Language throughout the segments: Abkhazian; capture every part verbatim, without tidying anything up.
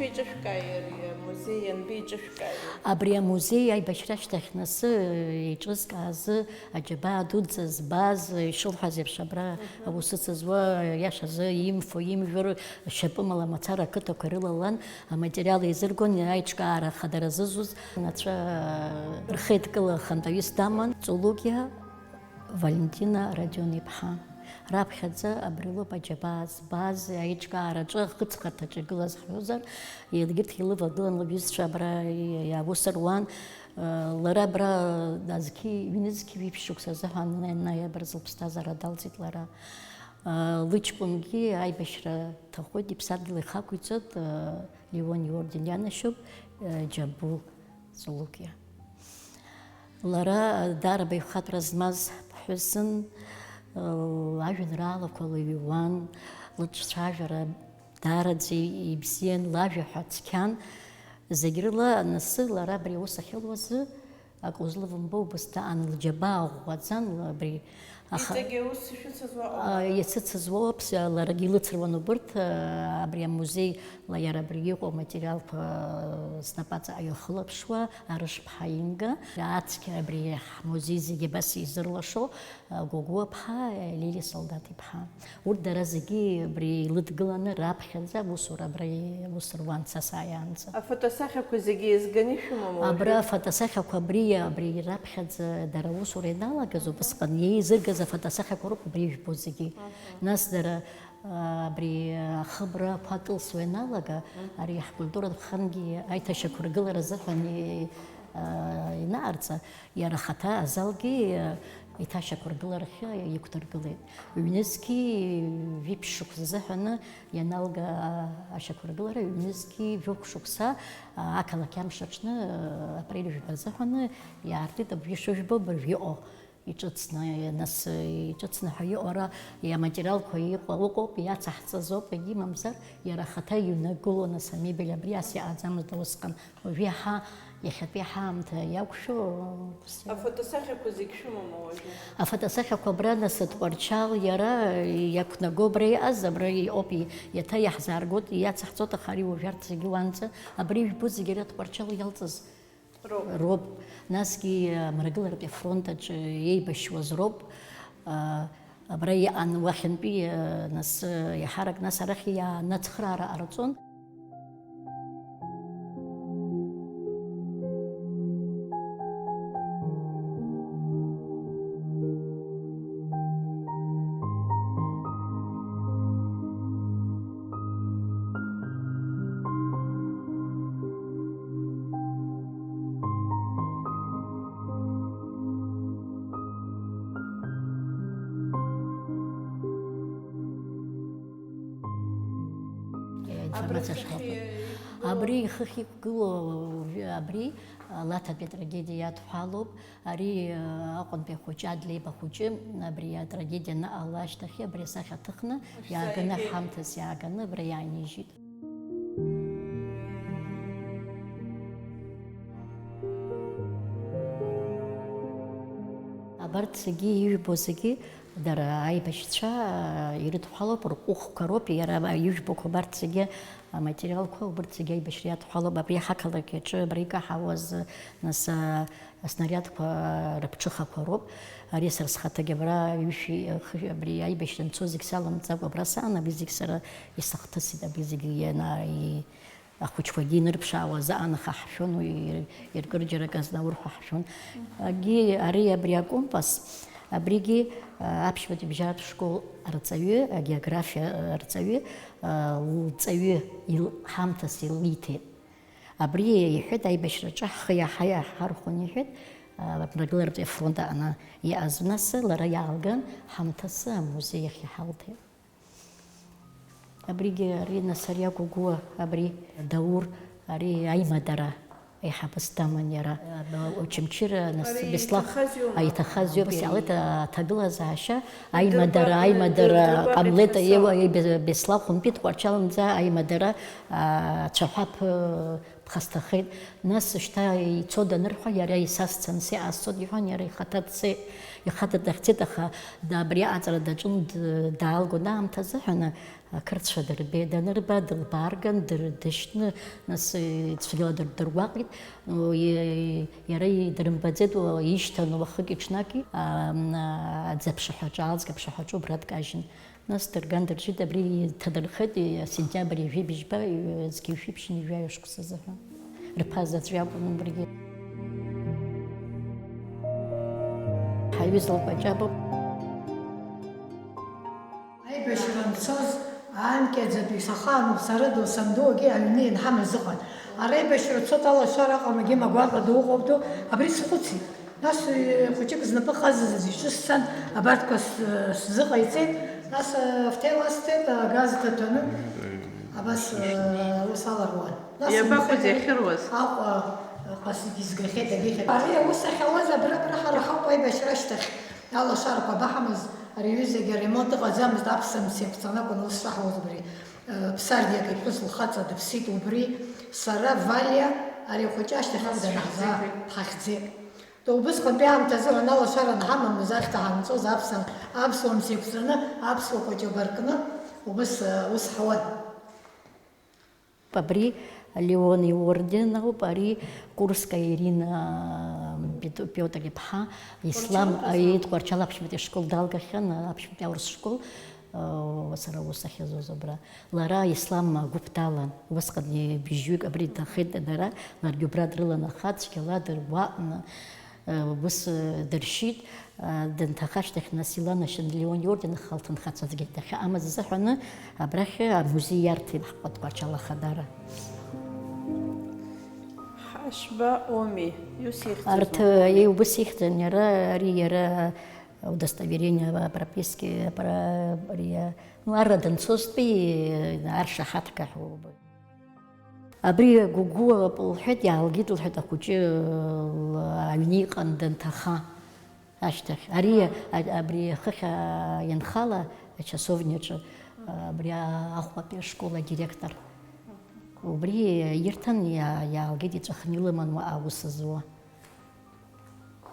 Иҿышәкааи ари амузеи ианбеиҿышәкааи? Абри амузеи аибашьра ашьҭахь насы еиҿызкаазы аџьабаа дуӡӡа збаз, ишылҳәаз еиԥш, абра аусыцызуа, иашазы имфо, имжәыр, шьапымала мацара ақыҭақәа ирылалан, аматериал еизыргон, аиҿкаара хадара зызуз, анацәа рхеидкыла хантәаҩыс даман, Ҵулугиа Валентина Родион-иԥҳа. Раԥхьаӡа абри лоуп аџьабаа збаз, аиҿкаараҿы, ахыҵхырҭаҿы игылаз ҳҩызар, егьырҭ илывагылан лҩызцәа абра аус руан. Лара абра зқьи, ҩнызқьи жәиԥшь шықәса азыҳәан ноиабр азы лыԥсҭазаара далҵит лара. Лыҷкәынгьы аибашьра дҭахоит, иԥсадгьыл ихақәиҵоит, Леон иорден ианашьоуп, Џьабу Ҵулугиа. Лара даара абаҩхатәра змаз ԥҳәысын, лажәеинраалақәа лыҩуан, лыҿцәажәара даараӡа ибзиан, лажәа ҳәа цқьан. Зегь рыла, анасы лара абри аус ахьылуазы, акы узлывымбо убыс даан, лџьабаа ӷәӷәаӡан, абри аха- Иҵегь аус ишәыцыз уаҟа А, уаҟа? Исыцыз уоуп, с-, ларгьы илыцыруан убырҭ, а, абри амузеи, ла-, иара абри иҟоу аматериалқәа, а, снапаҵаҟа ихылаԥшуа, Арышԥҳа Инга. Ацқьа абри ҳмузеи зегьы абас изырлашо, а, Гогәуаԥҳа, а, Лили Солдаҭ-иԥҳа. Урҭ дара зегьы абри илыдгыланы раԥхьаӡа аусура абра иус руан са сааиаанӡа. Афотосахьақәа зегьы еизганы ишәымоума уажәы? Абра афотосахьақәа абри, абри раԥхьаӡа дара аусура ианалагаз, убысҟан еизыргаз афотосахьақәа роуп абри ижәбо зегьы. Аха. Нас дара, а, абри ахыбрақәа кылсуа ианалага, Мгм. ари ҳкультуратә хангьы аиҭашьақәыргылара азыҳәан и-, а, инаҟарҵа, иара ахаҭа азалгьы, а, иҭашьақәыргыларахьы иқәдыргылеит. Ҩнызқьи жәиԥшь шықәса азыҳәаны ианалга, а, ашьақәыргылара, ҩнызқьи жәохә шықәса, а, ақалақь амш аҽны, а, апрель жәба азыҳәаны иаартит абжьы шыжәбо абыржә иҟоу. Иҿыцны, нас, иҿыцны ҳәа иҟоу ара иаматериалқәа иҟоу ыҟоуп, иацаҳҵаз ауп, егьимамзар, иара ахаҭа иҩнагылоу, нас, амебель абри ас иҟаӡамызт усҟан. Уажәы иаҳа, иахьатәи ҳаамҭа иақәшәо, ус иа- Афотосахьақәа зегь шәымоума уажәы? Афотосахьақәа абра, нас, Тҟәарчал иара иақәнаго абра иҟаз, абра иҟоуп, и-, иаҭа иаҳзааргоит, иацаҳҵоит, аха ари уажәы арҭ зегьы уанӡа, абра ижәбо зегь ара Тҟәарчал иалҵыз. Роуп. Роуп. Насгьы, а, Мрагыларатәи афронт аҿы еибашьуаз роуп. А, абра иҟан уахьынтәи, а, нас, а, иаҳарак нас арахь иааны ацхыраара ҟарҵон. Информациа шҳәақәа. Абри ихыхь иқәгылоу, абри, а, Лаҭатәи атрагедиа иадҳәалоуп. Ари, а, Аҟәантәи ахәыҷы, Адлеиба ахәыҷы, абри атрагедиа анаҟала ашьҭахь, абри асахьа аҭыхны, Ашәзааигеит. Иааганы, ҳамҭас иааганы абра иаанижьит. Абарҭ зегьы ижәбо зегьы дара аибашьцәа ирыдҳәалоуп, рҟәыхқәа роуп, иара ижәбақәа абарҭ зегьы аматериалқәа, убырҭ зегьы аибашьра иадҳәалоуп, абри ҳақалақь аҿы абра икаҳауаз, нас, а, Аснариадқәа рыԥҽыхақәа роуп. Ари сара схаҭагьы абра ҩышәи, хы-, абри аибашьра анцо зегь саламҵакәа абра саан, абри зегь сара исыхҭысит, абри зегь иана-, и-, ахәыҷқәагьы инырԥшаауа азы анаха ҳшәон, уи ир-, иркыр џьара акы азнаурхәа ҳшәон. Агьи ари абри акомпас, абригьы, а, аԥшьбатәи бжьаратә школ арҵаҩы, агеографиа арҵаҩы, а, лҵаҩы ил-, ҳамҭас илиҭеит. Абри иҳәеит, аибашьраҿы ҳхы иаҳа иаҳархәон, иҳәеит, а, Мрагыларатәи афронт аҟны иҟаз, нас лара иаалган, ҳамҭасы амузеи ахь иҳалҭеит. Абригьы ари, нас ари агәыгәуа, абри Даур, ари аимадара аиҳабыс даман иара. Очамчыра, нас Ари Беслан иҭахаз иоума? Аиҭахаз иоуп, Абас иаалеит аҭагылазаашьа, Идырбап, аимадара, аимадара идырбап ҟамлеит, иҭахаз. Еуа, Бе-, Беслан хәынтәит Тҟәарчалынӡа аимадара, а, цәаҳәа ԥы-, ԥхасҭахеит. Нас шьҭа ицо данырҳәа, иара исасцан, сиаасцот иҳәан, иара ихаҭа дцеит. Ихада дахьцеит, аха да-, абри аҟаҵара даҿын, д-, даалгон аамҭазы ҳәа, аны ақырҭцәа дырбеит, данырба, дылбаарган, дыр-, дышьны, нас, э, цәгьала дыр-, дыргәаҟит. О, е-, иара идырымбаӡеит, о, ишьҭан уахыки-ҽнаки, а, м, а, аӡы аԥшаҳәаҿы, аалӡга аԥшаҳәаҿы убра дкажьын. Нас дырган дыржит, абри ҭадырхеит, сентиабр ҩажәи быжьба, зқьи жәшәи ԥшьынҩажәи ҩажәа шықәсазы ҳәа. Рԥа заҵә иакәын убригьы. Ҳаҩыза лкәаҷабоуп. Аибашьра анцоз, аанкьаӡатәи сахаануп сара ду, сандугьы аҩны ианҳамаз ыҟан. Ара аибашьра цоит, алашара ыҟам, егьи магәаҟа ду ыҟоуп ду, абри схәыцит. Нас, э, хәыҷык знапы хазыз иҿыссан, абарҭқәа с-, сзыҟаиҵеит. Нас, э, афҭел асҭеит, агаз ҭаҭәаны, абас, э, ус аларуан. Нас иабакәыз инхеит иахьыруаз? Аҟәа, э, ҟасгьы изгахьеит, агьихьеит. Ари аус ахьауаз абра, абра ҳара ҳауп аибашьра ашьҭахь. Алашарақәа абаҳамаз, ари аҩызагьы аремонт ыҟаӡамызт, аԥса мца еиқәҵаны акәын ус шаҳауаз убри. Э, Ԥсардиак иԥҳәыс лхаҵа дыԥсит убри. Сара, Валиа, ари ахәыҷы ашьҭахь ауп данаҳзаа, ҳахьӡеит. Убысҟантәи аамҭазы, уанала ашара анҳамамыз, ахьҭа ҳанҵоз, аԥса-, аԥсуа мца еиқәҵаны, аԥсуа кәаҷаб аркны, убыс, ус ҳауан. Абри Леон иорден ауп, ари Курская Ирина, Пет-, Пиотр иԥҳа, Ислам, Тҟәарчал аԥшьбатәи ашкол далгахьан, аԥшьбатәи аурыс школ, сара аус ахьазуаз абра. Лара Ислам гәыԥ далан, убасҟан быжьҩык абри дахеит дара, ларгьы убра дрылан, аха цәгьала дыргәаҟны, э, ус, э, дыршьит, э, данҭаха ашьҭахь, нас иланашьан Леон иорден, аха лҭынхацәа зегьы дахьаамаз азыҳәаны, абрахь амузеи иарҭеит ҳҟәатҟәачала хадара. Ҳашба Оми, ус ихьӡыз. Арҭ, э, убыс ихьӡын иара, ари иара удостоверение, а, прописки, а, про-, ари, а, ну, арра данцозтәи, э, аршаҳаҭга ҳәа убоит. Абри Гәыгәы лҳәеит, иаалгеит лҳәеит ахәыҷы, ла-, аҩны иҟан данҭаха ашьҭахь. Ари, а, абри ахыхь, а, ианхала ачасовниаҿы, а, абри а-, ахәбатәи ашкол адиректор. Убри ирҭан, иа-, иаалгеит, иҵәахны илыман уаҟа аус зуа.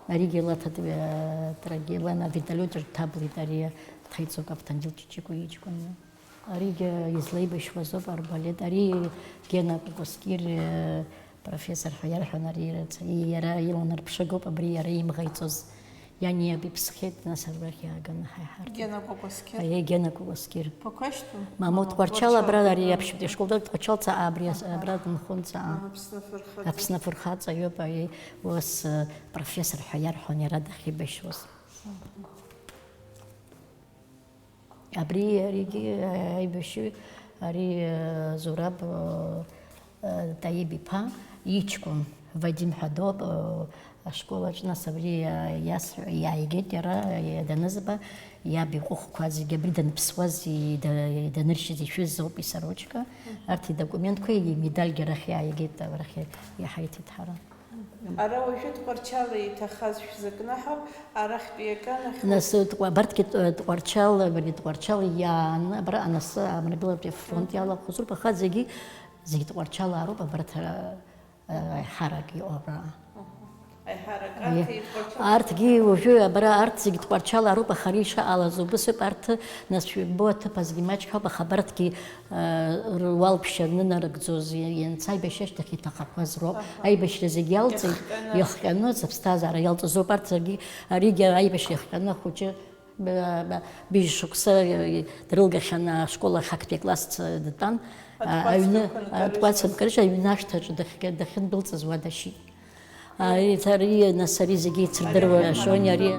Аригьы лаҭатәи, э, трагелан авертолиотер дҭаблит ари, дҭаиҵоит Каԥҭангел Чичико иҷкәын. Аригьы излеибашьуазоуп арбалет. Ари Гена Кәакәасқьыр, э, профессор ҳәа иарҳәон ари, иара иланарԥшыгоуп абри иара имӷа иҵоз. Иани иаби ԥсхьеит, нас арбаӷь иааганы ҳаиҳарҭеит. Гена Кәакәасқьыр? Аиеи, Гена Кәакәасқьыр. Ԥақәашьтәу? Мамоу, Мамоу, Тҟәарчал, Тҟәарчал. Абра ари аԥшьбатәи ашкол, Тҟәарчалца абри ас-, абра дынхон ҵаа. Аԥсны афырхаҵа. Аԥсны афырхаҵа иоуп, аиеи, ус, э, профессор ҳәа иарҳәон иара дахьибашьуаз. Абри, аригьы, э, аибашьҩы, ари, э, Зураб, э, э, Таиб-иԥа иҷкәын Вадим ҳәа доуп, э, ашкол аҿы, нас абри, э, иасҳәо-, иааигеит иара, э, данызба, иаб иҟәыхқәа зегьы абри даныԥсуаз, и-, да-, даныршьыз ишәыз ауп исорочка. Арҭ идокументқәа, имедальгьы арахь иааигеит, арахь иҳаиҭеит ҳара. Ара уажәы Тҟәарчал иҭахаз шәзакнаҳау, арахьтәи акы анахь. Нас, э, Тҟәа-, абарҭгьы, э, Тҟәарчал, абри Тҟәарчал иааны, абра анасы, амрагылатәи афронт иалахәыз роуп, аха зегьы, зегьы Тҟәарчалаа роуп, абарҭ, э, э, аиҳарак иҟоу абра. Аиҳарак, Е, арҭ Тҟәарчал. Арҭгьы уажәы абра, арҭ зегьы Тҟәарчалаа роуп, аха ари ишаҟалаз убыс ауп, арҭ, нас, шәбо аҭыԥ азгьы маҷк ҳауп, аха абарҭгьы Руалԥшьа нынарыгӡоз, ианца аибашьра ашьҭахь иҭахақәаз роуп. Аха. Аибашьра зегь иалҵит, иахҟьаны, иахҟьаны, зыԥсҭазаара иалҵыз роуп. Арҭ зегьы, аригьы аибашьра иахҟьаны ахәыҷы, б-, б-, быжь шықәса, э, дрылгахьан ашкол ахь актәи акласс дтәан, а, аҩны, атҟәацәқәа нкарыжь, аҩны ашҭаҿы дахьгьы, дахьындәылҵыз уа дашьит. Ари, ари, нас ари зегьы ицырдыруа Шони ари.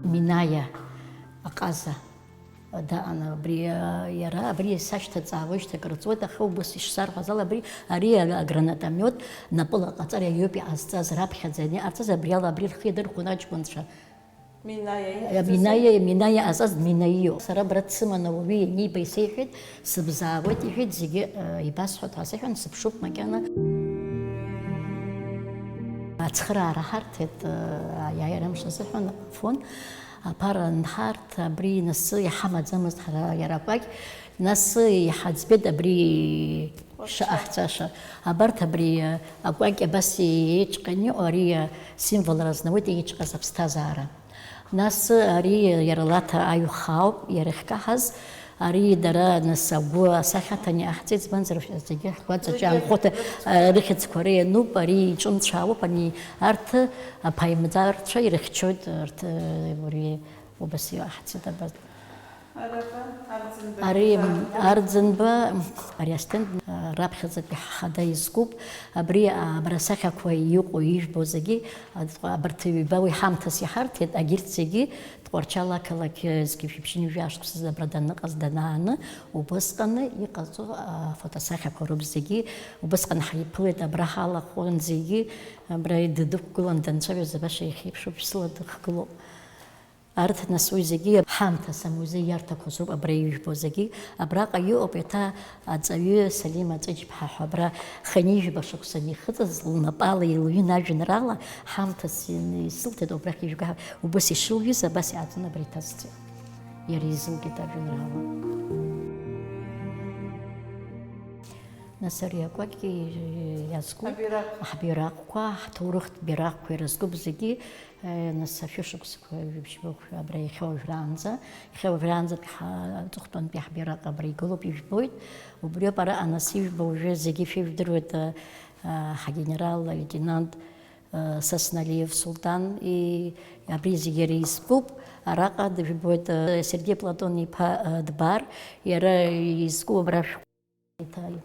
Минаиа аҟаза даҟан абри, иара абри сашьҭаҵаауеижьҭеи акыр ҵуеит, аха убас ишсарҳәаз ала, абри, ари агранатомиот напыла аҟаҵара иоуп иҟазҵаз, раԥхьаӡа ианиҟарҵаз, абри ала абри рхы иадырхәон аҷкәынцәа. Минаиа ихьӡузеи? Минаиа, Минаиа аҵаз Минаиоуп. Сара абра дсыман ауаҩы ианиба исеиҳәеит, сыбзаауеит, иҳәеит, зегьы, э, ибасҳәоит ҳәа сыҳәан, сыԥшуп макьана. Ацхыраара ҳарҭеит, э, аиааира амш азыҳәан, фон, аԥара анҳарҭ, абри нас иҳамаӡамызт ҳара иара акәакь, нас иҳаӡбеит абри Шаҟа ҳҵаша. Абарҭ абри, акәакь абас еиҿҟьаны иҟоу ари, символра азнауеит еиҿҟьаз аԥсҭазаара. Нас ари иара Лаҭа аҩхаауп, иара иахькаҳаз, ари дара нас агәы асахьа аҭаны иҟаҳҵеит, избанзар, зегьы ҳгәаҵаҿы Рыхьӡ-, анхәыҭа, рыхьӡ-, а, рыхьӡқәа ара иануп, ари иҿымцәаауп, ани арҭ аԥааимдаарцәа ирыхьчоит, арҭ, а, ури убас иҟаҳҵеит абарҭ. Араҟа Арӡынба Ари иԥа. Арӡынба, ари астенд, а, раԥхьаӡатәи ҳхада изкуп. Абри, а, абра асахьақәа иҟоу, ижәбо зегьы, а, абарҭ ҩба уи ҳамҭас иҳарҭеит, агьырҭ зегьы Тҟәарчал ақалақь, а, зқьи жәшәи ԥшьынҩажәи ашықәсазы абра даныҟаз данааны, убысҟаны иҟаҵо, а, афотосахьақәа роуп зегьы. Убысҟан ҳаиԥылеит, абра ҳалахәын зегьы, абра дыдықәгылан данцәажәоз, баша иахьеиԥшу ԥшьыла дыхгылоуп. Арҭ нас уи зегьы ҳамҭас амузеи иарҭақәаз роуп абра ижәбо зегьы. Абраҟа иҟоуп еиҭа аҵаҩы Салим Аҵәыџьԥҳа ҳәа абра хынҩажәаба шықәса анихыҵыз, лнапала илҩын ажәеинраала ҳамҭас ин-, исылҭеит, убрахь ижәга, убас ишылҩыз, абас иааҵын абра иҭасҵеит. Иара изылгеит ажәеинраала. Нас ари акәакь иазку Абираҟ. Ҳбираҟқәа, ҳҭоурыхтә бираҟқәа ирызкуп зегьы, Нас ашәышықәсқәа ҩажәи ԥшьба абра иахьа уажәраанӡа, иахьа уажәраанӡатәи ҳа-, аҵыхәтәантәи ҳбираҟ абра игылоуп, ижәбоит. Убриоуп ара, нас ижәбо уажәы зегьы шәыжәдыруеит, а, а, ҳгенерал-леитенант, а, Сасналиев Султан, и-, абри зегьы иара изкуп. Араҟа дыжәбоит, а, Сергеи Платон-иԥа, а, Дбар, иара изку абра шәҟәы. Иҭа-,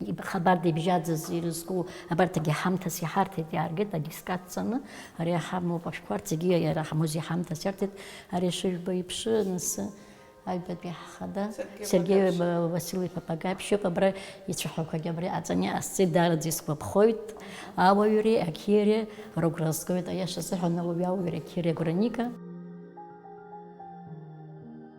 иб-, хабар дыбжьаӡыз ирызку абарҭгьы ҳамҭас иҳарҭеит, иааргеит, адискаҭ ҵаны, ари ҳамоуп ашәҟәқәа, арҭ зегьы иара ҳамузеи ҳамҭас иарҭеит, ари шыжәбо еиԥш, нас аҩбатәи ҳхада Сергеи Сергеи Папагаԥшь. Ба-, Васил-иԥа Пагаԥшь иоуп, абра ицәаҳәақәагьы абра аҵаны иҟасҵеит, даараӡа исгәаԥхоит, ауаҩреи ақьиареи рыгәра згоит, аиаша азыҳәан, ауаҩы ауаҩреи ақьиареи агәра анига.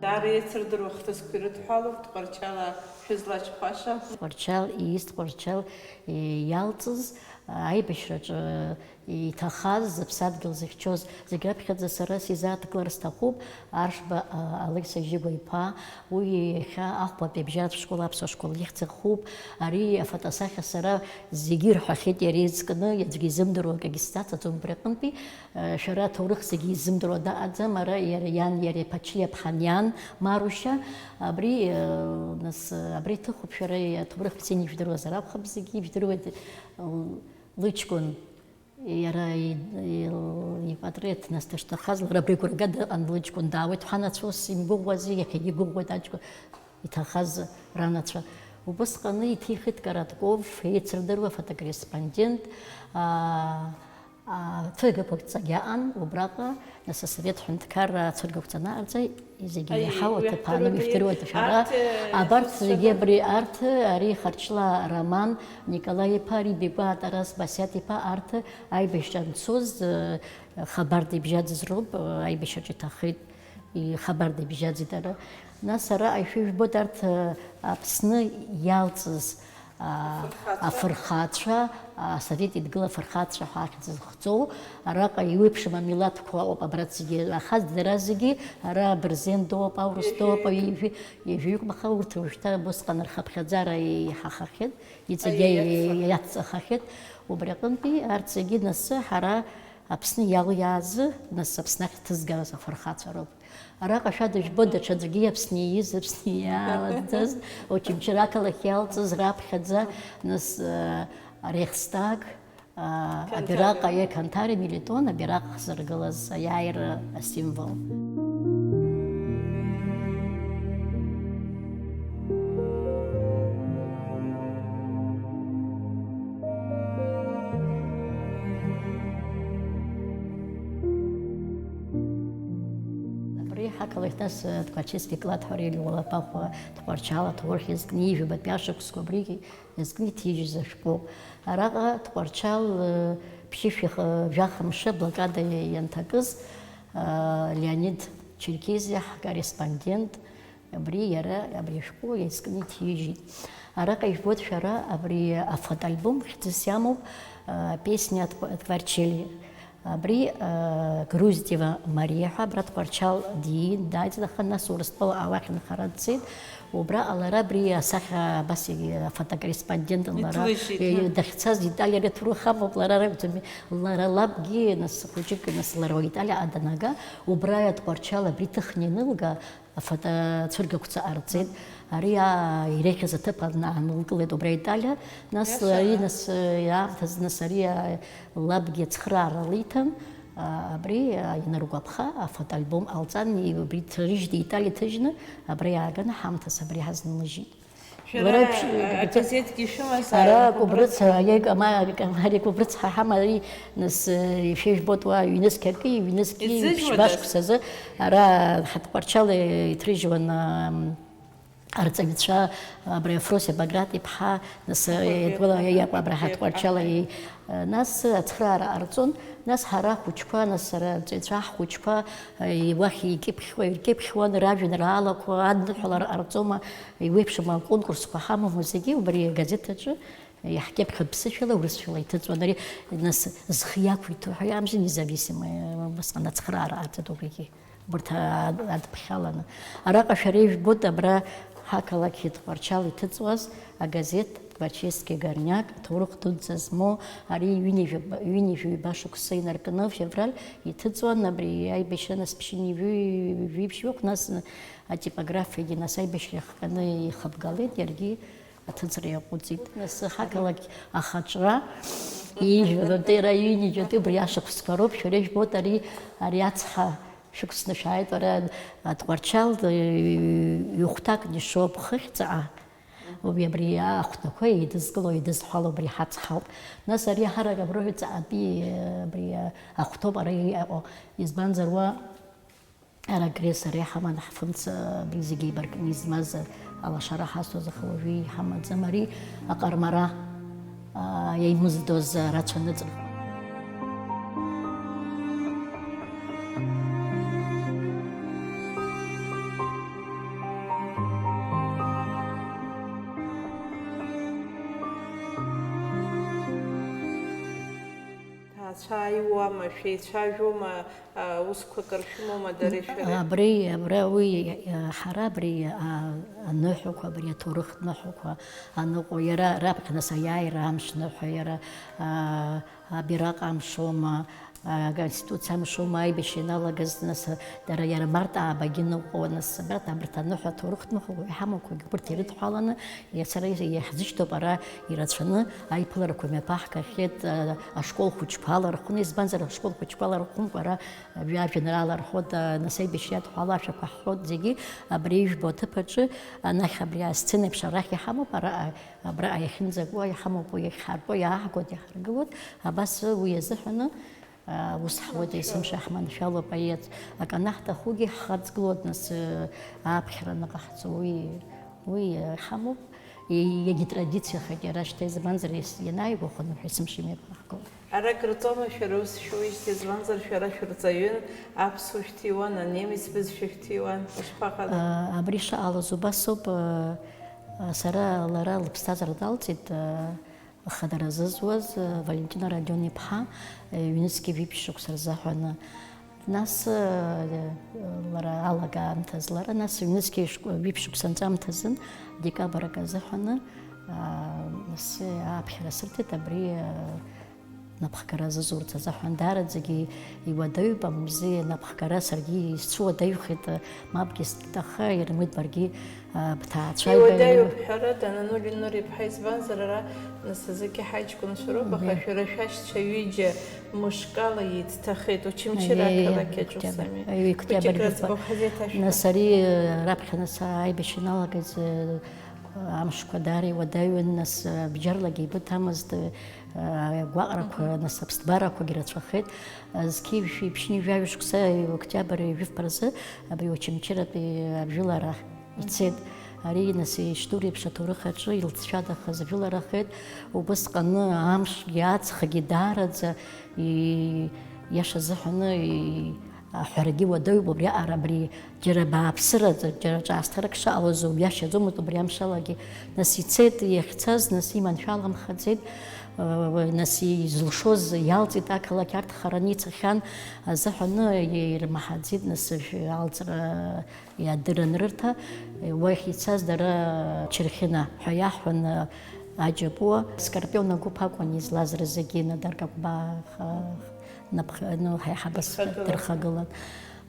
Даара еицырдыруа хҭысқәа ирыдҳәалоуп Тҟәарчал шәызлаҽхәаша. Тҟәарчал ииз, Тҟәарчал, е, иалҵыз, аибашьраҿы иҭахаз, зыԥсадгьыл зыхьчоз, зегь раԥхьаӡа сара сизааҭгылар сҭахуп, Аршба, а, Алықьса Жьыгәа-иԥа, уи иахьа ахәбатәи абжьаратә школ, аԥсуа школ ихьӡ ахуп, ари афотосахьа сара зегьы ирҳәахьеит иара изкны, аӡәгьы изымдыруа акгьы сзацаӡом убри аҟынтәи, Шәара аҭоурых зегьы изымдыруа дыҟаӡам, ара иара иан, иара иԥа Члиаԥҳан иан, Марушьа, абри, э, нас, э, абри иҭыхуп, шәара аҭоурых бзианы ижәдыруазар акәхап, зегьы ижәдыруеит, э, лыҷкәын, иара и-, и-, ипатреҭ нас дышҭахаз, лара абри агәра га дыҟан, лыҷкәын даауеит ҳәа, нас ус имгәыӷуази, иахьагьы игәыӷуеит аҷкәын. Иҭахаз ранацәа. Убысҟаны иҭихит Коротков, еицырдыруа фотокорреспондент, аа, аа, цәыргақәак ҵагьаҟан, убраҟа, нас асовет ҳәынҭқарра ацәыргақәҵа анаҟарҵа, зегьы Аи, иаҳау уи аҭыԥ ааны аҳәарыда, уи шәдыруеит шәара. Арҭ, э, Абарҭ зусҭцәада? Зегьы абри арҭ, ари Харчлаа Роман, Николаи-иԥа, Рибигәаа Тарас, Басиаҭ-иԥа, арҭ аибашьра анцоз, э, хабарда ибжьаӡыз роуп, э, аибашьраҿы иҭахеит. Ихабарда ибжьаӡит ара. Нас ара ишәыжәбоит арҭ, а, Аԥсны иалҵыз, а, Афырхацәа. Афырхацәа, а, Асовет Еидгыла афырхацәа ҳәа ахьӡ зыхҵоу, араҟа иуеиԥшым амилаҭқәа ыҟоуп абра зегьы, аха дара зегьы ара абырзен дууп, аурыс дууп, Ҩажәаҩык. Ҩажәаҩык, аха урҭ уажәшьҭа усҟан рхыԥхьаӡара иҳахахьеит, иҵегьы Аиеи, иацҵахахьеит. Убри аҟынтәи арҭ зегьы нас ҳара Аԥсны иалоу иаазы, нас Аԥсны ахь ҭызгаз афырхацәа роуп. Араҟа шәада жәбо, даҽаӡәгьы Аԥсны ииз, Аԥсны иаалаӡаз, Очамчыра ақалақь иалҵыз раԥхьаӡа, нас, э, Рейхстаг, а, Қьанҭари. Абираҟ, аиеи, Қьанҭари, Мелитон, абираҟ зыргылаз аиааира асимвол. Абри ҳақалақь нас, э, Тҟәарчал спеклад ҳәа иуалаԥахәа Тҟәарчал аҭоурых иазкны ижәабатәи ашықәсқәа абригьы иазкны иҭижьыз ашәҟәоуп. Араҟа Тҟәарчал, э, ԥшьышәи х-, жәаха мшы аблокада ианҭакыз, э, Леонид Черкезиа ҳкорреспондент, Абри иара, абри ашәҟәы иазкны иҭижьит. Араҟа ижәбоит шәара абри афотоальбом хьӡыс иамоу, а, Песни от Ква-, от Кварчели. Абри, а, Груздева Мариа ҳәа, абра Тҟәарчал диин, дааит, аха нас Урыстәыла ауаа ахьынхара дцеит. Убраҟа лара абри асахьа абас егьи афотокорреспондент лара, иҭлыжьит, э, ҳәа, дахьцаз Италиа ари аҭоурых амоуп, лара ракәӡами, лара лабгьы, нас, хәыҷык, нас, лара Италиаҟа данага, убра Тҟәарчал абри ҭыхны ианылга, афотоцәыргақәҵа ҟарҵеит. Ари, аа, иреиӷьыз аҭыԥ ан-, аанылкылеит убра Италиа, нас, иаша, ари, нас, э, аамҭазы, нас, ари, аа, лабгьы ацхыраара лиҭан, аа, абри, аа, ианыргәаԥха, афотоальбом ҟалҵан, и-, убри ҭрыжьны, Италиа иҭыжьны, абра иааганы ҳамҭас абри ҳазнылыжьит. Шәара, лара ԥш-, а, газеҭгьы шәымазаарын, ара Кәыбрыц, Кәыбрыц, аиеи, Кама-, Кама-, ари Кәыбрыц ҳа-, ҳамари, нас, э, ишәыжәбоит уа, ҩнызқьаки, ҩнызқьи, иҭыжьуадаз? Ԥшьба шықәсазы, ара Ҳатҟәарчал иҭрыжьуан, ам, арҵаҩцәа, абри Афросиа Баграт иԥҳа, нас, э, Иакәын, иакәын, абра Иакәын. Ҳатҟәарчал, э, нас ацхыраара ҟарҵон, нас ҳара ҳхәыҷқәа, нас ара арҵаҩцәа ҳхәыҷқәа, э, уахь икьыԥхьуа, иркьыԥхьуан, ражәеинраалақәа адныҳәалара ҟарҵома, Еиуеиԥшым аконкурсқәа ҳамаму зегьы убри агазеҭ аҿы иаҳкьыԥхьуан ԥсышәала, урысшәала иҭыҵуан. Ари, нас, зхы иақәиҭу ҳәа амзи независимое, убасҟан ацхыраара ҟарҵеит убригьы, убарҭ а-, адԥхьаланы. Араҟа шәара ижәбоит, абра ҳақалақь Тҟәарчал иҭыҵуаз агазеҭ Тҟәарчельский горняк, аҭоурых дуӡӡа змоу, ари ҩынҩажәи-, ҩынҩажәи ҩба шықәса инаркны, февраль, иҭыҵуан, абри аибашьра нас ԥшьынҩажәи жәиԥшьҩык, нас атипографиагьы нас аибашьра иахҟьаны ихыбгалеит, иаргьы аҭыҵра иаҟәыҵит. Нас ҳақалақь ахаҿра, ижәбатәи, иара ҩынҩажәатәи убри ашықәсқәа роуп, шәара ижәбоит ари, ари ацҳа шәықәсны шәааит, ара Тҟәарчал, ҩ-, ҩ-, ҩ-хәҭакны ишоуп хыхьӡаа. Уи абри ахәҭақәа еидызкыло, еидызҳәало убри ҳацҳауп. Нас ари ҳарак аброҳәа ҵаҟатәи, абри ахәҭоуп ара иҟоу. Избанзар, уа Ара Гресс, ара иҳаман ҳфымца, абри зегьы еибаркны измаз алашара ҳазҭоз, аха уажәы иҳамаӡам ари аҟармара, аа, иаимыздоз арацәа ныҵак. Ҭаацәа ааиуама, шәеицәажәома, а, усқәак ршәымоума дареи шәареи? Абри, абра уи, а, ҳара абри, а, аныҳәақәа, абри аҭоурыхтә ныҳәақәа аныҟоу, иара раԥхьа нас аиааира амш ныҳәа, иара, а, абираҟ амшоума, а, аконституциа амшоума, аибашьра ианалагаз, нас, дара иара март аабагьы ныҟәон, нас, абарҭ, абарҭ аныҳәа, аҭоурыхтә ныҳәақәа иҳамақәагь убырҭ ирыдҳәаланы, Иацара иаҳзышьҭоуп ара ирацәаны аиԥыларақәа мҩаԥаҳгахьеит, а, ашкол хәыҷқәа алархәны, избанзар, ашкол хәыҷқәа алархәымкәа ара, а, жәа-, ажәеинраала рҳәоит, а, нас аибашьра иадҳәалоу ашәақәа ҳҳәоит зегьы, абри ижәбо аҭыԥ аҿы, анахь абри асцена еиԥш арахь иҳамоуп, ара, а, абраҟа иахьынӡакуа иҳамоуп, уи иахьҳарбо, иааҳгоит, иаҳаргылоит, абас уи азыҳәаны, Ус ҳуеит, есымша ҳманшәалоуп, аиеҵә. Акы анаҳҭахугьы ҳхаҵгылоит, нас, ааԥхьара аныҟаҳҵо, уи, уи ҳамоуп. Иагьа традициахеит иара шьҭа, избанзар, ес-, ианааигәахо ныҳәа есымша имҩаԥаҳгоит. Ара крыҵома шәара ус шәуижьҭеи, избанзар, шәара шәырҵаҩын, аԥсуа шәҭиуан, анемец бызшәа шәҭиуан, ишԥаҟалеи? Абри шыҟалаз убасоуп, сара лара лыԥсҭазаара далҵит, Хадара зызуаз, э, Валентина Родион-иԥҳа, э, ҩнызқьи жәиԥшь шықәса рзаҳәаны. Нас, э, лара алага аамҭаз, лара нас ҩнызқьи шәкы-, жәиԥшь шықәса анҵәамҭазын, декабрь акы азыҳәаны, аа, нас, э, ааԥхьара сырҭеит абри, э, напхгара зызурц азыҳәан. Даараӡагьы иуадаҩуп амузеи анапхгара, саргьы исцәуадаҩхеит, э, мапгьы сҭахы, ирымуит баргьы, Бҭаацәа Иуадаҩуп, ибаҩуп. Ҳәарада, Нанули Нури-иԥҳа, избанзар, ара нас зегьы ҳаҷкәынцәа роуп, аха Мгм. Шәара шәашьцәа ҩыџьа мышкала еицҭахеит, Очамчыра Аиеи, ақалақь аҿы Октиабр. Усами. Аиеи, Октиабр Хәыҷык рыӡбахә. Раӡбахә ҳазеиҭашәҳәа. Нас ари, раԥхьа нас аибашьра иналагаз, амшқәа даара иуадаҩын, нас, бџьарлагьы ибыҭамызт, агәаҟрақәа, Мгм. Нас аԥсҭбарақәагьы рацәахеит. Зқьи жәшәи ԥшьынҩажәи жәаҩа шықәса, октиабр ҩажәи фба рзы абри Очамчыратәи абжьылара ицеит. Ари, нас, ишдыру еиԥш, аҭоурых аҿы илҵшәадахаз ажәыларахеит. Убысҟаны амшгьы аҵхгьы даараӡа, и-, иаша азыҳәаны, и-, аҳәарагьы уадаҩуп, убриаҟара абри џьара бааԥсыраӡа, џьара ҿаасҭарак шаҟалоз убриашаӡомызт убри амшалагьы. Нас ицеит, иахьцаз, нас иманшәаламхаӡеит. Нас изылшоз иалҵит ақалақь, арҭ хараны ицахьан азыҳәаны ирмаҳаӡеит, нас алҵра иадырын рырҭа, уахь ицаз дара Черхина ҳәа иаҳҳәон, Аџьапуа, Скорпион агәыԥ акәын излаз Розагина, Даргагәба, ха-, напх-, ну, ҳаиҳабыс дырхагылан. Дырхагылан.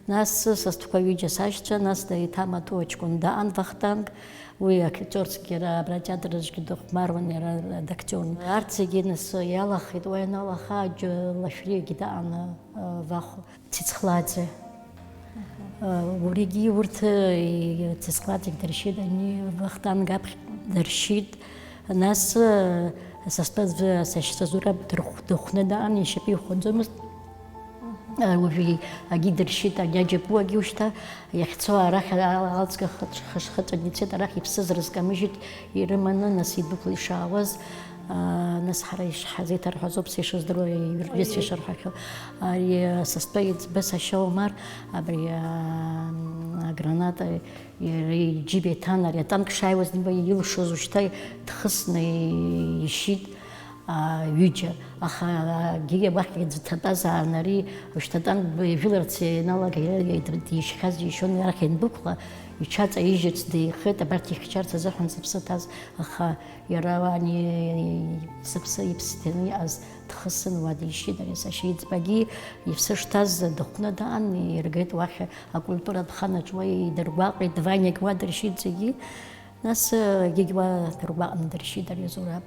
Нас сасҭқәа ҩыџьа сашьцәа, нас да-, иҭамаҭәу аҷкәын даан Вахтанг, уи актиорскгьы иара абра атеатр аҿгьы дыхәмаруан, иара дактиорн. Арҭ зегьы нас иалахеит, уа ианалаха, аџь-, Лашәриагьы даан, а, Вахә Цицхлаӡе. Аҳа. А, убригьы урҭ, и, Цицхлаӡегь дыршьит, ани Вахтанг аԥхь дыршьит. Нас, а, сасҭа аӡәы сашьцәа Зураб дырхә-, дыхәны даан, ишьапы ихәаӡомызт. Уажә агьы дыршьит, ани Аџьапуагьы ушьҭа иахьцо арахь алҵга хышхыҵәан ицеит, арахь иԥсыз рызкамыжьит, ирыманы, нас идәықәла ишаауаз, нас ҳара ишҳазеиҭарҳәаз ауп, са ишыздыруа, иҩртәгьы сышырҳәахьоу. Ари сасҭа иӡбы сашьа Омар, абри аграната иара иџьыба иҭан, ари атанк шааиуаз, илшоз ушьҭа дхысны ишьит. Ҩыџьа, аха акгьы уахь иӡҭатәазаарын ари, ушьҭатәан ижәыларц ианалага, иара дишьхьаз џьишьон, арахь иандәықәла, иҽаҵаижьырц деихеит, абарҭ ихьчарц азыҳәан зыԥсы ҭаз, аха иара ани зыԥсы иԥсҭаны иҟаз дхысын, уа дишьит ари сашьа иӡбагьы, иԥсы шҭаз дыхәны даан, иргеит уахь акультуратә ханаҿ, уа идыргәаҟит, Ваниагь уа дыршьит зегьы, нас егьигь уа дыргәаҟны дыршьит ари Зураб.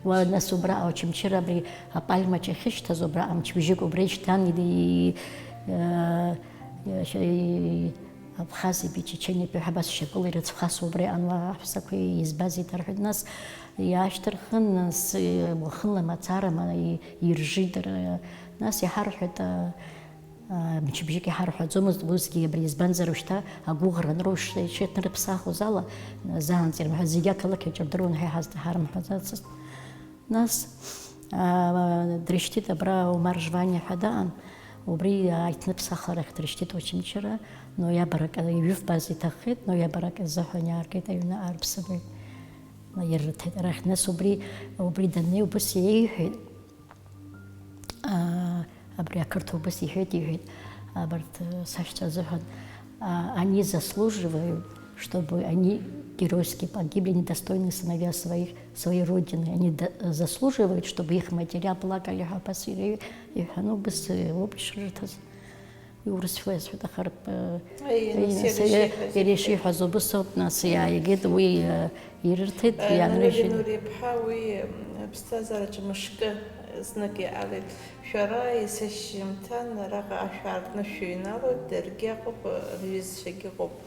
Уа, нас, убра Очамчыра абри апальмаҿ иахьышьҭаз, убра амчыбжьык убра ишьҭан, и-, и-, э, и-, Абхазитәи, Чечениатәи ҳәа абас шьапыла ирыцәхасуа убра иҟан, уа аҳәсақәа избаз еиҭарҳәеит. Нас иаашьҭырхын, нас, э, уахынла мацара ма-, и-, иржит, р-, нас иҳарҳәеит, э, Мчыбжьык иҳарҳәаӡомызт усгьы абри, избанзар, ушьҭа агәыӷра анроуш иҽеиҭнарыԥсахуаз ала, заанҵа ирымҳәаӡеит, зегьы ақалақь аҿы рдыруан ҳәа иҳазҭ-, ҳарымҳәаӡацызт. Нас, аа, дрышьҭит абра Омар Жваниа ҳәа даан, убри аиҭныԥсахларахь дрышьҭит Очамчыра, ноиабр акы, ҩыфбаз иҭаххеит, ноиабр акы азыҳәан иааргеит аҩны аарԥсабаҩ. Ирырҭеит арахь, нас убри, убри даннеи убыс иеиҳәеит. Аа, абри ақырҭуа убыс иҳәеит, иҳәеит, абарҭ, э, сашьцәа азыҳәан, а, они заслуживают, чтобы они геройски погибли, недостойные сыновья своих, своей Родины. Они до-, заслуживают, чтобы их матеря плакали ҳәа абас иреи-, иҳәаны убыс, э, ауп ишрырҭаз. Иурысшәа иасҳәеит, аха рп-, Аи, нас иара иара ишиҳәаз. Иара ишиҳәаз убыс ауп, нас иааигеит, уи, э, ирырҭеит, Э, ианрыжьит. Нури Нури-иԥҳа уи, м, аԥсҭазаараҿы мышкы знык иҟалеит. Шәара есышьыжьымҭан араҟа ашә аартны шәыҩналоит, даргьы ыҟоуп, рҩызцәагьы ыҟоуп.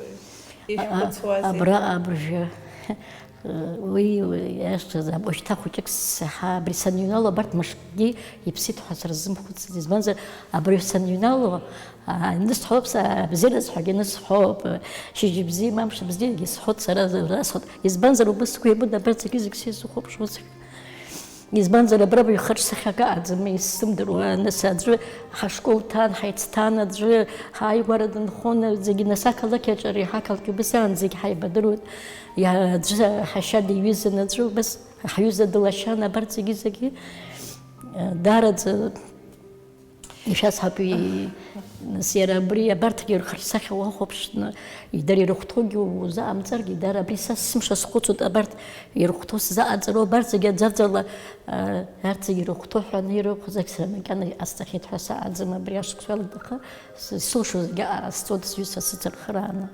Ишәхәыцуазеи? Абра абыржәы. Уи, уи иашаҵәҟьаз, ушьҭа хәыҷык саҳа, абри саныҩнало, абарҭ мышкгьы иԥсит ҳәа сырзымхәыцӡеит. Избанзар, абыржә саныҩнало, аа, инысҳәоуп са, абзиараз ҳәагьы нысҳәоуп, шьыжьбзиа, мамш бзиагьы сҳәоит сара, расҳәоит. Избанзар, убыс сгәы иабоит, абарҭ зегьы-зегь са исыхәаԥшуазар. Избанзар, абра баҩхаҿ сахьак аӡам, исзымдыруа, нас аӡәы ҳашкол ҭан, ҳаицҭан, аӡәы ҳааигәара дынхон, зегьы нас ақалақь аҿы, ари ҳақалақь убыс аан зегь ҳаибадыруеит. Иа-, аӡәы ҳашьа диҩызан, аӡәы убас ҳҩыза дылашьан, абарҭ зегьы-зегьы, э, даараӡа ишәасҳәап, и-, нас иара абри, абарҭгьы рхаҿсахьа уахәаԥшны, и-, дара ирыхәҭоугьы узаамҵаргьы, дара абри са сымш азхәыцуеит, абарҭ ирыхәҭоу сзааӡароу, абарҭ зегьы аӡәаӡәала, э, арҭ зегьы ирыхәҭоу ҳәа анирықәӡак, сара макьана иҟасҵахьеит ҳәа сааӡам, абри ашықәсала, аха с-, сылшо зегьы ҟасҵоит, сҩызцәа сыцырхырааны.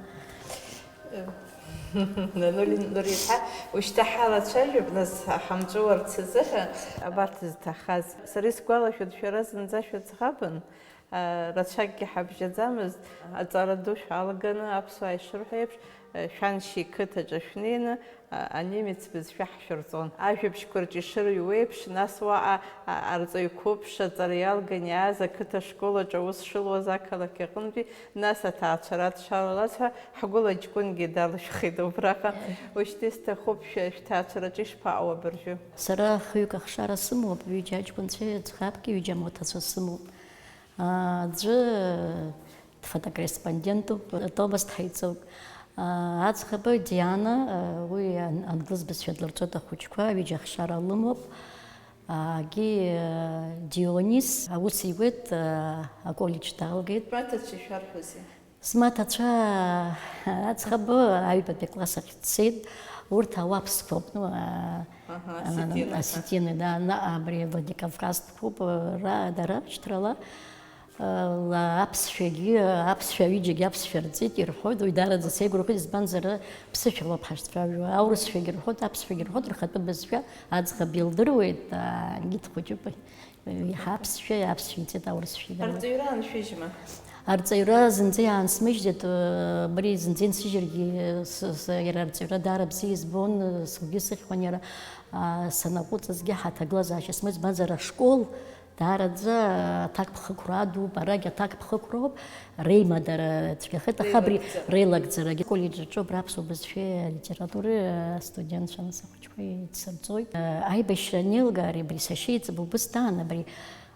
Нанули Нури-иԥҳа, ушьҭа ҳалацәажәап, нас, ҳамҵәуарц азыҳәа. Абарҭ зҭахаз. Сара исгәалашәоит, шәара зынӡа шәаӡӷабын, а, рацәакгьы ҳабжьаӡамызт. Аҵара ду шәалаганы, аԥсуаа ишырҳәо еиԥш, а, шәаншьа иқыҭаҿы шәнеины, а, анемец бызшәа ҳшәырҵон. Ажәабжьқәа рҿы ишырыҩуа еиԥш, нас уаҟа, а, арҵаҩ қәыԥш аҵара иалган иааз ақыҭа ашкол аҿы аус шылуаз ақалақь аҟынтәи Нас аҭаацәара адшалалаз ҳәа, ҳгәыла ҷкәынгьы далышәхит убраҟа. Ушьҭа исҭахуп, шәа-, шәҭаацәараҿы ишԥаҟоу абыржәы? Сара хҩык ахшара сымоуп, ҩыџьа аҷкәынцәеи ӡӷабки, ҩыџьа амоҭацәа сымоуп. Аӡәы дфотокорреспондентуп, Тобас дҳаиҵоуп. Аӡӷаб Диана, уи ан-, англыз бызшәа длырҵоит ахәыҷқәа, ҩыџьа ахшара лымоуп. Агьи, э, Дионис аус иуеит, э, аколлеџь далгеит. Шәмаҭацәа ишәарҳәозеи? Смаҭацәа аӡӷаб аҩбатәи акласс ахь дцеит. Урҭ ауаԥсқәоуп, ну, а, Аҳа, а, осетины, аҳа. Осетины, да, на-, абри Владикавказтәқәоуп, ра-, дара шьҭрала. Ла-, аԥсшәагьы, аԥсшәа ҩыџьагьы аԥсшәа рҵеит ирҳәоит, уи даараӡа сеигәырӷьоит, избанзар, ԥсышәала ауп ҳашцәажәо. Аурысшәагьы рҳәоит, аԥсшәагьы рҳәоит, рхатәы бызшәа аӡӷаб илдыруеит, ангьы дхәыҷуп, еиҳа аԥсшәа, аԥсшәа иҵеит, аурысшәа идыруеит. Арҵаҩра аншәыжьма? Арҵаҩра зынӡа иаансмыжьӡеит, абри зынӡа инсыжьыргьы, с-, с-, иара арҵаҩра даара бзиа избон, сгәгьы сыхьуан иара, а, санаҟәыҵызгьы ҳаҭагылазаашьа смоуит, избанзар ашкол, Даараӡа аҭакԥхықәра адуп, арагь аҭакԥхықәроуп, реимадара цәгьахеит, аха абри реилагӡара. Реилагӡарагьы коллеџь аҿы убра аԥсуа бызшәеи алитературеи астудентцәа, нас ахәыҷқәа еицырҵоит. Аибашьра анеилга ари абри сашьа иҵбы убыс даан, абри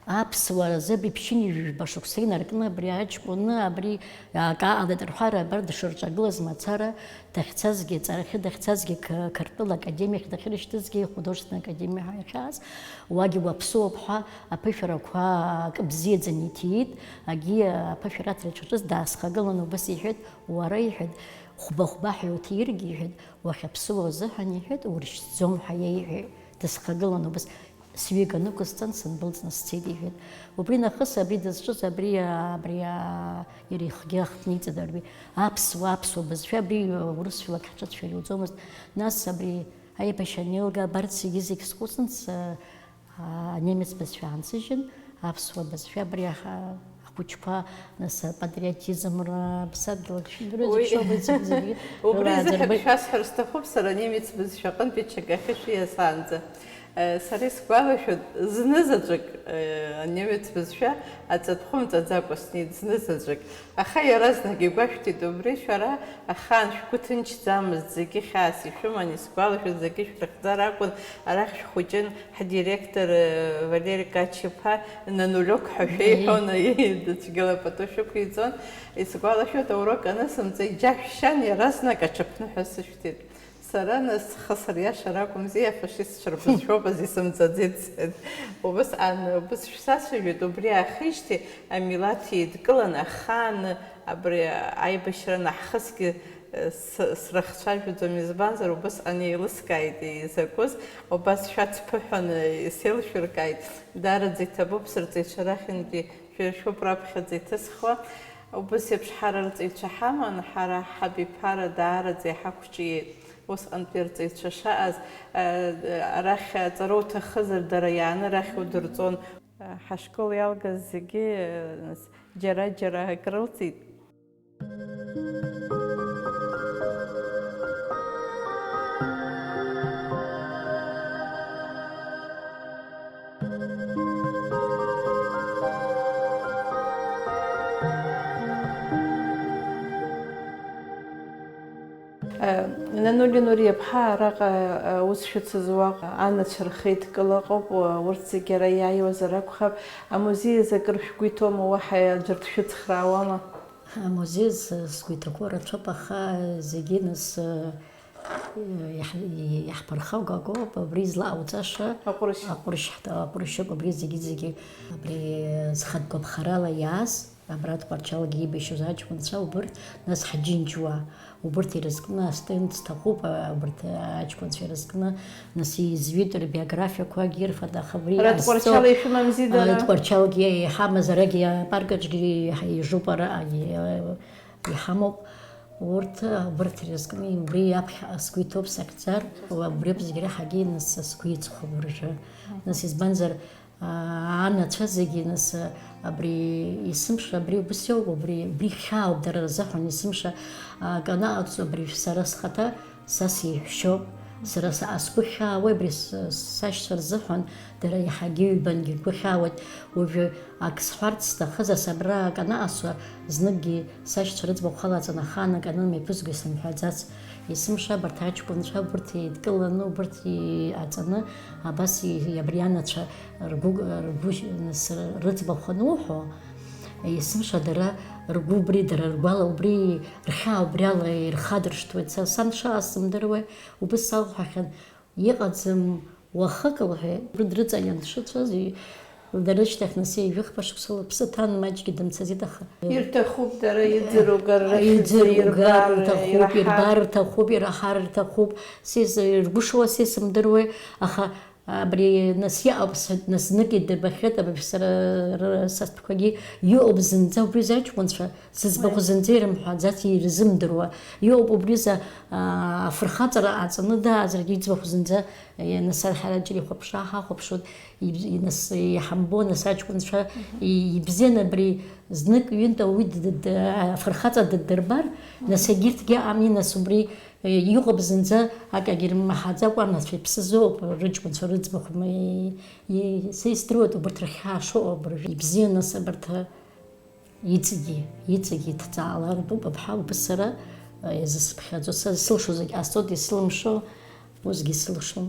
аԥсуа азы абри ԥшьынҩажәи жәба шықәса инаркны абри аҷкәыны абри акы ҟалеит рҳәара, абар дышырҿагылаз мацара, Дахьцазгьы, аҵарахьы дахьцазгьы, Қ-, Қырҭтәыла академиахь дахьырышьҭызгьы, художественная академиа ҳәа иахьааз, уагьы уаԥсыуоуп ҳәа аԥышәарақәа акы бзиаӡаны иҭиит, агьи аԥышәараҭра дшаҿыз даасхагылан убас иҳәеит, уара, иҳәеит, хәба-хәба ҳәа иуҭиргьы, иҳәеит, уахьаԥсыуа узыҳәан, иҳәеит, уршьӡом ҳәа иеиҳәеит, дысхагылан убас. Сҩега нықәысҵан, сындәылҵны сцеит, иҳәеит. Убри нахыс абри дызҿыз, абри, абри, а, иара ихгьы ахҭниҵеит, абри аԥсуа, аԥсуа бызшәа, абри, а, урысшәалак ҳҿыцәгьа иуӡомызт. Нас абри аибашьра анеилга, абарҭ зегьы-зегь схәыцын, с-, а, анемец бызшәа аансыжьын, аԥсуа бызшәа, абри аха-, ахәыҷқәа, нас апатриотизм, рыԥсадгьыл ахьшәындыруа, уи зегь шоуп, зегь, зегь, убри рыла зыхьак аӡырбеит. Шәасҳәар сҭахуп, сара анемец бызшәа аҟынтәи ҽак ахьышәиасаанӡа. Сара исгәалашәоит, знызаҵәык, э, анемец бызшәа аҵатәхәы мҵаӡакәа снеит, знызаҵәык. Аха иаразнак игәашәҭеит убри, шәара ахаан шәгәы ҭынчӡамызт, зегьы хьаас ишәыман, исгәалашәоит, зегьы шәрыхьӡар акәын, арахь шәхәыҷын, ҳдиректор, э, Валери Кач-иԥа, Нанулиок ҳәа шәеиҳәон, дацәгьала пату шәықәиҵон. Исгәалашәоит, аурок анысымҵа, иџьашәшьан, иаразнак аҽыԥныҳәа сышәҭеит. Сара, нас, схы сыриашар акәымзи, афашистцәа рбызшәоуп азы исымҵаӡеит, сҳәеит. Убысҟан, убыс шәсацәажәеит, убри аахижьҭеи амилаҭ еидкылан, ахаан абри аибашьра анаҳхысгьы, с-, срыхцәажәаӡом, избанзар, убысҟан еилыскааит изакәыз, убас шәацԥыҳәаны исеилшәыркааит, даараӡа иҭабуп сырҵаҩцәа рахьынтәи шәара шәоуп раԥхьаӡа иҭысхуа. Убыс еиԥш ҳара рҵаҩцәа ҳаман, ҳара ҳабиԥара даараӡа иҳақәҿиеит. Усҟантәи арҵаҩцәа шаҟаз, э, арахь аҵара уҭахызар, дара иааны арахь удырҵон. Ҳашкол иалгаз зегьы, э, џьара-џьара акрылҵит. Нанули Нуриаԥҳа араҟа аус шәыцыз уаҟа анацәа рхеидкыла ыҟоуп, урҭ зегьы ара иааиуазар акәхап. Амузеи азы акыр шәгәы иҭоума, уаҳа аӡәыр дшәыцхраауама? Амузеи азы сгәы иҭақәоу рацәоуп, аха зегьы нас, Иаҳ-, иаҳԥырхагоуп абри злаҟауҵаша. Аҟәрышь. Аҟәрышь ҳҭ-, аҟәрышьуп абри зегьы-зегьы. Абри зхатә гәаԥхарала иааз, абра Тҟәарчалгьы еибашьуаз аҷкәынцәа, убырҭ, нас ҳџьынџьуаа, убырҭ ирызкны астенд сҭахуп, а, убырҭ аҷкәынцәа ирызкны, нас изҩит рбиографиақәагьы ирфат, аха абри Ара азҵо-, Тҟәарчал ишәымамзи, а, дара? Тҟәарчалгьы иҳамаз, арагьы апарк аҿгьы иҳ-, ижуп араҟагьы, а, Иҳамоуп урҭ, убырҭ ирызкны, убри аԥхьаҟа сгәы иҭоуп сахьӡар, убри ауп зегь реиҳагьы нас сгәы иҵхо абыржәы. Нас избанзар, аа, анацәа зегьы нас абри есымша, абри убыс иоуп, убри, убри хьаауп дара рзыҳәан есымша, аа, акы анаҟарҵо абри сара схаҭа Са сеиҳәшьоуп, сара са-, сгәы хьаауеит абри с-, сашьцәа рзыҳәан, дара иаҳагьы ҩбангьы ргәы хьаауеит. Уажәы ак сҳәарц сҭахызар, сабраак анаҟасҵо, зныкгьы сашьцәа рыӡбахә халаҵаны ахаанак анымҩаԥызго исымҳәаӡац. Есымша абарҭ аҷкәынцәа, убырҭ еидкыланы, убырҭ иҟаҵаны, абас и-, абри анацәа ргәы, ргәы, с-, рыӡбахә ануҳәо, есымша дара ргәы убри, дара ргәала убри, рхьаа убриала ирхадыршҭуеит. Са сан дшаҟасҵо сымдыруеи. Убыс салҳәахьан, иҟаӡам, Уахык, лҳәеит, уи дрыҵаиан дшыцәаз, и-, дара рышьҭахь нас ҩажәи хԥа шықәса лыԥсы ҭан, маҷгьы дымцаӡеит, аха. Ирҭахуп дара иӡырҩгар рахь Иӡырҩгар зеирбар, рҭахуп, ираҳар. Ирбар рҭахуп, ираҳар рҭахуп, сеи-, иргәышуа сеи сымдыруеи, аха абри нас иҟоуп, нас знык идырбахьеит, абыржә сара р-, сасдқәагьы иҟоуп зынӡа убри заҷкәынцәа, зыӡбахә зынӡа ирымҳәаӡац, ирзымдыруа. Иҟоуп убри за, а, афырхаҵара ҟаҵаны даазаргьы иӡбахә зынӡа, е, нас ҳара џьара ихәаԥшра ҳахәаԥшуан, ибз-, нас иҳамбо, нас аҷкәынцәа, и-, ибзиан абри знык-ҩынтә ауаҩы д-, д-, д-, афырхаҵа ддырбар, нас егьырҭгьы ами, нас убри, е, иҟоуп зынӡа акагьы ирмаҳаӡакәа, анацәа иԥсы зоуп, рыҷкәынцәа рыӡбахә ма-, е, е, са исдыруеит убарҭ рхьаа шыҟоу абыржәы. Ибзиан нас абарҭ иҵегьы, иҵегьы иҭҵаалартә ауп, абҳа убыс сара, э, изысԥхьаӡо, са исылшо зегь ҟасҵоит, исылымшо усгьы исылшом.